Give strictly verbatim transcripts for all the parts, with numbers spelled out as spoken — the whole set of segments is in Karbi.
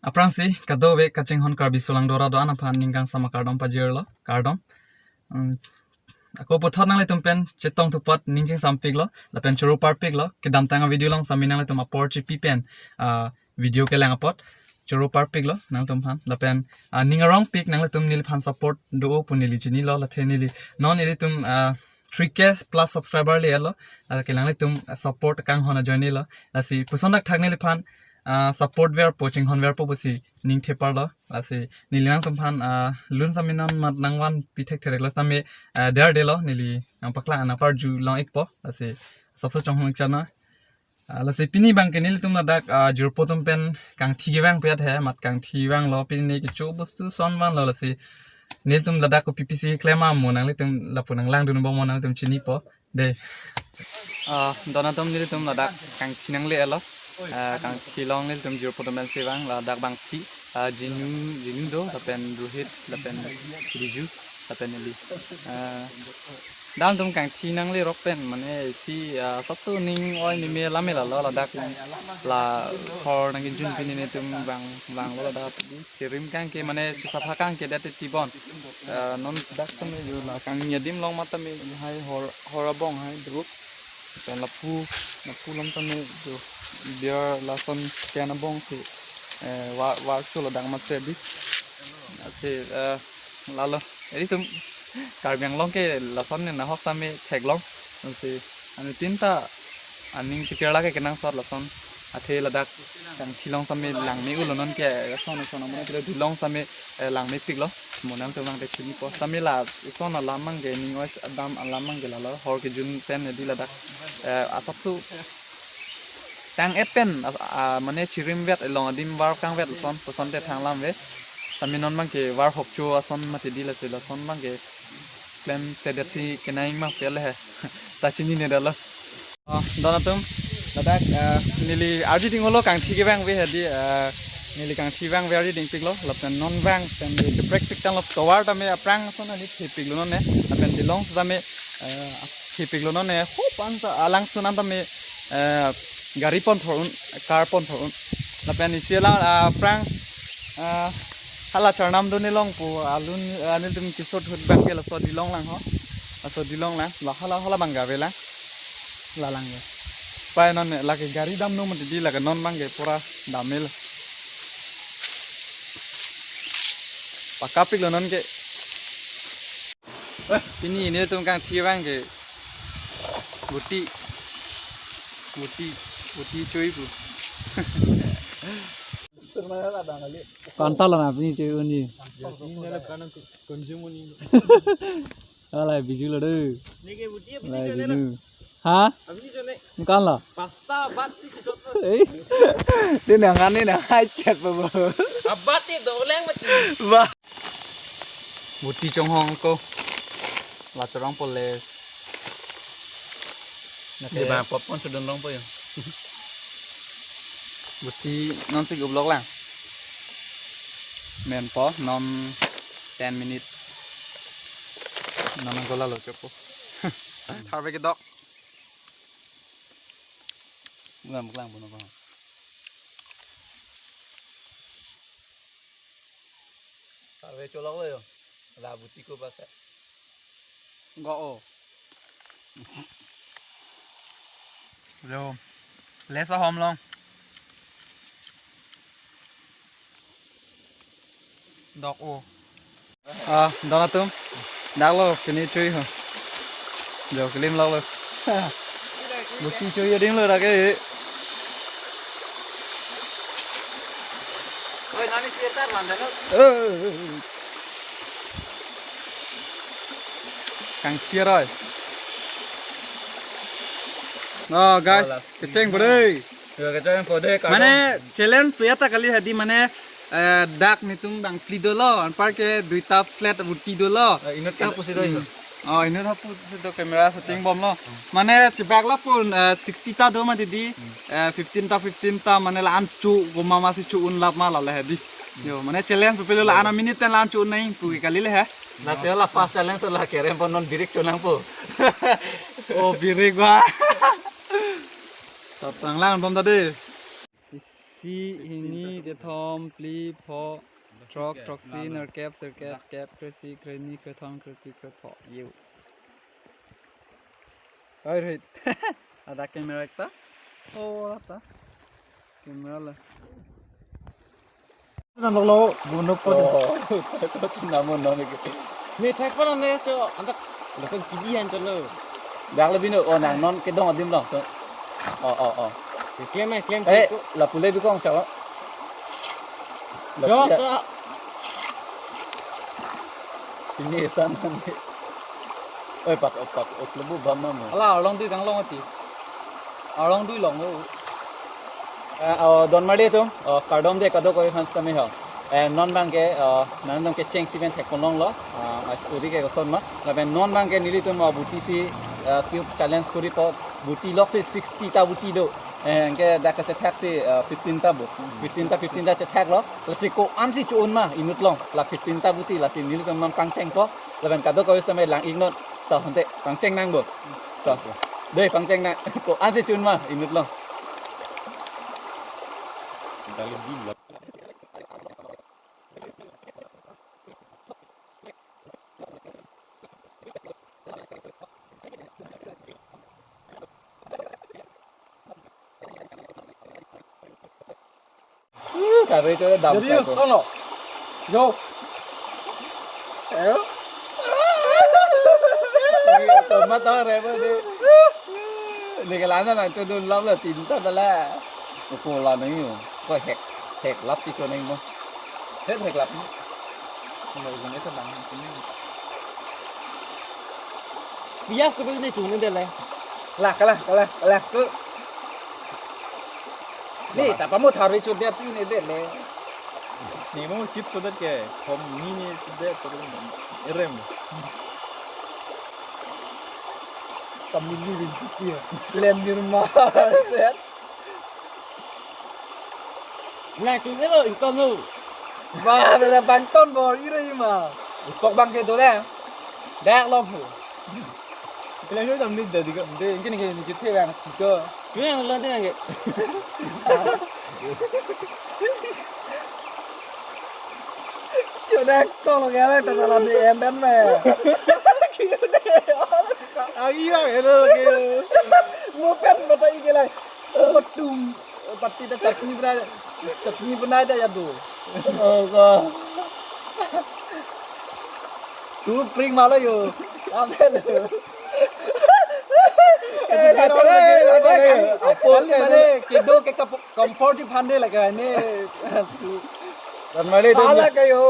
Aphrangsi kadokave kachinghon Karbi sulang dora do-an aphan ning kangsam akardom pajirlo, kardom. Hmm. Ako puthot nanglitum pen chetong thupat ning chingsampiklo, lapen choro parpiklo, kedamtang a-video along sami nanglitum apor chipi pen, ah, video kelang apot, choro parpiklo nangtum aphan, lapen, ah, ning arongpik nanglitum neliphan support do pu neli chinilo, lathe neli non ilitum, ah, three K plus subscriber le-etlo, ah, ke nanglitum, ah, support kanghon ajoinelo, lasi puson thakthak neliphan, ah, support verpo, chinghon verpo pusi ning theparlo, lasi neli nangtum aphan, ah, lun sami non mat nangvanpi thekthereklo sami, ah, derdelo, neli nangpaklang nangparjulong-ikpo, lasi asapso chonghong-ik chana. Ah, lasi pini abangke nelitum ladak, ah, jirpo atum pen kangthi kevang pet he, mat kangthi vanglo, pini kecho bostu ason vanlo, lasi nelitum ladak kopi pisi klem amo nanglitum lapu nanglangdunbom mo nanglitum chinipo. Dei. Ah, don atum, nelitum ladak kangthi nangle-etlo. Ah, kangthi along nelitum jirpo atum pensi vang, ladak bangphli, ah, Jinu, Jinu do, lapen Rohit, lapen Riju, lapen neli. Ah, don atum kangthi nanglerok pen, mane isi, ah, asapso ning oi meme lam me lalo ladak la hor nangkejun pini nelitum vang, vanglo ladak di chirim kangke mane chisapha kangke date tibon. Ah, non dak tame jo la kangni adim along matame hai hor, hor abong hai duk. Pen lapu, lapu along tame jo biar lason pen abong si, eh, wa-, warso ladak matse di. Si, eh, lalo. Ilitum Karbi Anglong ke lason ne nahok tame theklong. Si, anuttin ta aning chikir lake kenangsot lason. Athe ladak kangthi along tame langme-ulo nonke, ason ason amona kilo dulong tame, eh, langmepiklo. Mo nangtum abangke chinipo. Tame la ison alam abangke ning oi adam alam abangke lalo. Hor kejun pen di ladak, eh, asapso tang-et pen, ah, ah, mane chirim vet, along adim var kangvet ason, asonte thang alam ave. Tame non abangke var hokcho ason mati di, lasi lason abangke klemkledet si kenang ma pele he. Ta chininedetlo. Ah, don atum, ladak, ah, neli arjuding-olo kangthi kevang ave he di, ah, neli kangthi vang ave arjudingpiklo, lapen non vang, pen neli kaprek pik tanglo, tovar tame aphrang ason neli thepiklo nonne, lapen dilong tame, ah, thepiklo nonne, hopan ta alangsun an tame, ah, gari pon thor-un, car pon thor-un. Lapen isi alang, ah, aphrang, ah, hala Charnam done long pu alun, ah, nelitum kesot ahut abangke laso dilong lang ho. Laso dilong lang, la hala, hala abang gave lang. La lang ya. Pai non ne, lake gari damnon mati di, lake non abangke pura damel. Pakapiklo nonke. Pini nelitum kangthi abangke buti, buti, buti choi pu. Kanta la na pini choi uni. Ala biju lo do. Ala biju. Ha? Kan la? Pasta bat si chot. Eh. Ni nang ani na hai chat pa bo. Abat ni doleng mati. Ba. Buti chonghong ko. La chorong pole. Di ba popcorn sudon rong po yo. Buti non si gublok lang. Menpo non ten minutes. Non gola lo chopo. Tharve kedok. Bukan buklang buno ko. Tharve cholok lo yo. La buti ko basa. Go o. Lo. Lesa hom long. Dok o. Ah, don atum. Dak lo pini choi ho. Jo kelim lo lo. Buti choi ading lo dak ke. Oi, nani si etar manda no. Eh. Kangthi aroi. Oh, guys, kecheng bro. Yo, kecheng bro, kardom. Mane challenge pu ya ta kali hadi mane, eh, dak netum bangphli dolo, anparke duita flat buti dolo. Eh, inut ke hapu si do. Oh, inut hapu si do, camera setting bomlo. Mane chibak lapu, eh, sixty ta do mati di, eh, fifteen ta, fifteen ta, mane la-an cho, goma masi cho-un lap ma la le hadi. Yo, mane challenge pu pelo la-an a minute pen la-an cho-un nai pu ke kali le he. Lasi la first challenge la kerem pon non birik chonangpo. Oh, birik ba. Tatang lang bom tadi. Isi, hini, kethom, phli, pho, throk, throksi, nerkep, serkep, kep, kre-isi, kre-hini, kre-thom, kre-phi, kre-pho. Yo. Oi, Rohit. Ada camera ekta. Oh, ada. Camera la. Nang lo, lo, bunuh po. Oh, namun non ke. Ni thek pa nang le cho, antak, antak kan kidi han cho lo. Dak le bino, oh, nang non kedong adim long. Oh, oh, oh. Klem, eh, klem, eh, klem. Lapu le bikong chalo. Jo, lapu ya. Jo. Ini sana ni. Eh, pak, pak, ok lebu bam mama. Ala, along di kang long ati. Along dui long lo. Eh, oh, don mari atum, oh, kardom de kadokave aphan sitame ho. Eh, non abang ke, oh, nang dong ke chengsi pen thek ponlong lo. Ah, ais uri ke koson ma. Lapen non abang ke nelitum, oh, buti si, eh, cube challenge kuri po, buti lok si sixty ta buti do. Eh, anke dak kachethak si, eh, fifteen ta bo. Fifteen ta, fifteen ta chethak lo. Lasi ko-an si cho-un ma inut long. La fifteen ta buti lasi nelitum non pangcheng po. Lapen kadokave sitame lang-ik non. To, ante pangcheng nang bo. To, to. Dei, pangcheng nang. Ko-an si cho-un ma inut long. Kare itu dam. Jadi, satu. Kono. Yo. Ayo. Tomat tahu repot deh. Ini kelana nanti dulu lah tinta dah lah. Ukulan ini. Kok hek, hek lap sih kuning mo. Hek, hek lap. Sama ujungnya tenang ini. Bias ke ini cuma deh lah. Lah, kalah, kalah, kalah. Ke. Ni, tapa mo thari chudet ini deh le. Ni mo chip chudet ke, hom ni ni chudet chudet. Erem. Family rin chuti ya. Len nirma. Set. Nah, chudet lo, ingkon lo. Ba, ada bangton bor ira ima. Kok bang ke dole. Dak lo bu. Kalian itu tamni dari kok. Deh, ini kini kini kita yang siko. Ini yang lo deh yang. Chudet kok lo kaya tak salah di emben me. Agi bang, hello, hello. Mo pen bata ike lang. Patum. Pati ta chutney bana, chutney bana da ya do. Oh, God. Tu pring malo yo. Apa lo? Eh, lagi, lagi, lagi. Apa kali lo? Male, kedo ke kap-, comfort di phande lagi ni. Don mari atum. Pala kayo.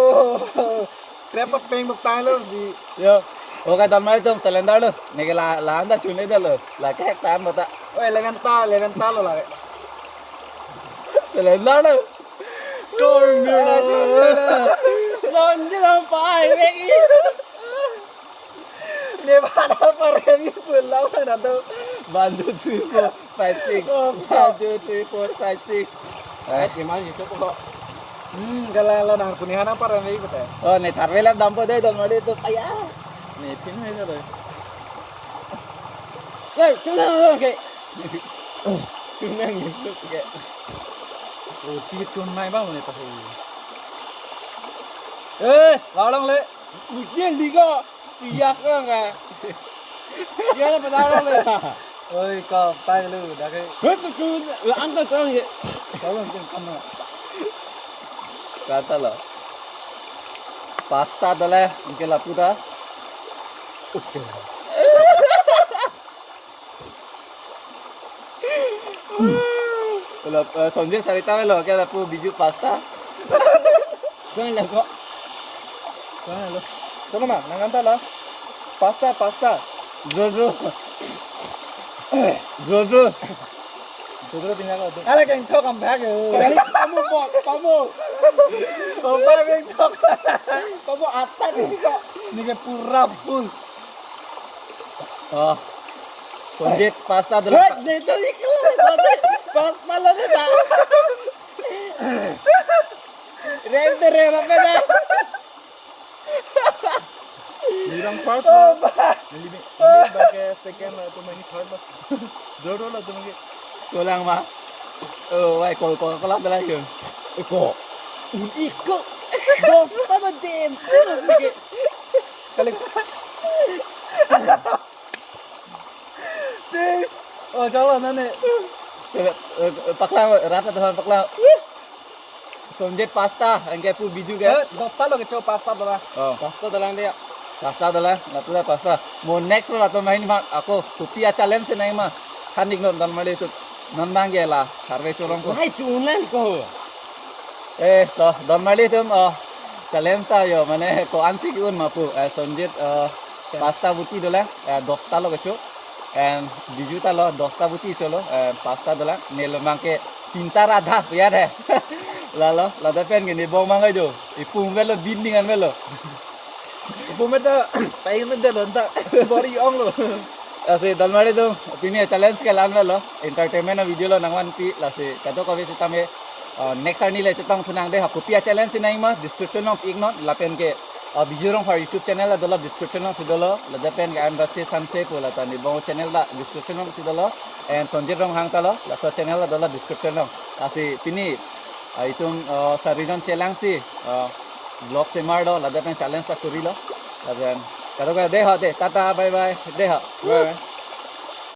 Krep peng buk tang lo di. Yo. Oke, don mari atum, cylinder lo. Neke la, la anda chune de lo. La ke tan bata. Oh, eleven ta, eleven ta lo la. Cylinder lo. Don mari lo. Don di lo pa ai lagi. Ne bana paremi pulang na to. One, two, three, four, five, six. Oh, one, two, three, four, five, six. Eh, gimana gitu kok? Hmm, kalau lo nang kuni hana paremi betul. Oh, ne tharve lam dampo dei don mari atum. Aya. Ne pin hai kalo. Eh, chunang lo ke. Chunang gitu ke. Oh, tiga chun nai bang ne tahu. Eh, lalang le. Ujian di ko. Iya ko ka. Iya na pada lo le. Oi, ko pai lu dah ke. Hei, tu tu, la anta tu ye. Kalau mungkin kamu. Kata lo. Pasta dole, mungkin lapu ta. Oke. Lo, eh, Sonjit sarita lo, ke lapu biju pasta. Kang lo ko. Kang lo. Coba ma, nang anta lo. Pasta, pasta. Bro, bro. Bro, bro. Bro, bro, tinggal lo. Ala keng thok am bhag. Kamu po, kamu. Opa keng thok. Kamu atta di ko. Ini ke pura full. Oh. Sonjit pasta dole. Wait, dito iklo. Pasta lo dito. Rem de rem apa dah? Orang first. Oh, ba. Ini ini bangke second lah, tu main third lah. Dua dua lah tu main. Tulang ma. Oh, wai, ko, ko, ko lang dala yun. Ko. Iko. Dos, tama din. Kali. Oh, jalan nane. Paklang, rata teman paklang. Sonjet pasta, anke pu Biju ke. Eh, dosta lo kecho pasta dola. Oh. Pasta dolang dia. Pasta dolang, lapu la pasta. Mo next lo latum mahin ma, ako kopi a-challenge si nangma. Hanik non don mali tu. Non bang ke la, harve cholong ko. Hai chunan ko. Eh, to, don mali tum, oh, challenge ta yo, mane ko-an si un ma pu, eh, Sonjet, eh, pasta buti dolang, eh, dosta lo kecho. And Biju ta lo, dosta buti cholo, eh, pasta dolang, ne lo mang ke tinta radha, ya deh. Lalo, ladak pen ke ne bong mang ajo. Ipum velo, binding an velo. Ipum velo, pai velo, lonta, bori ong lo. Lasi, don mali tum, pini challenge ke la-an velo, entertainment video lo nangvanpi, lasi, kadokave sitame, uh, next arni le chetong thunang dei, ha kopi a-challenge si nangma, description along pi-ik non, lapen ke, uh, Biju Rongphar YouTube channel la dolo, description along si dolo, ladak pen ke Embassy Sanse pu lata ne bong channel la description along si dolo, and Sonjet Ronghang ta lo, laso channel la dolo description along. Lasi pini, uh, itum, uh, sarijon chelang si, uh, vlog semar do, ladak pen challenge ta kuri lo, lapen, kadokave dei ho dei, tata, bye bye, dei ho. Bye.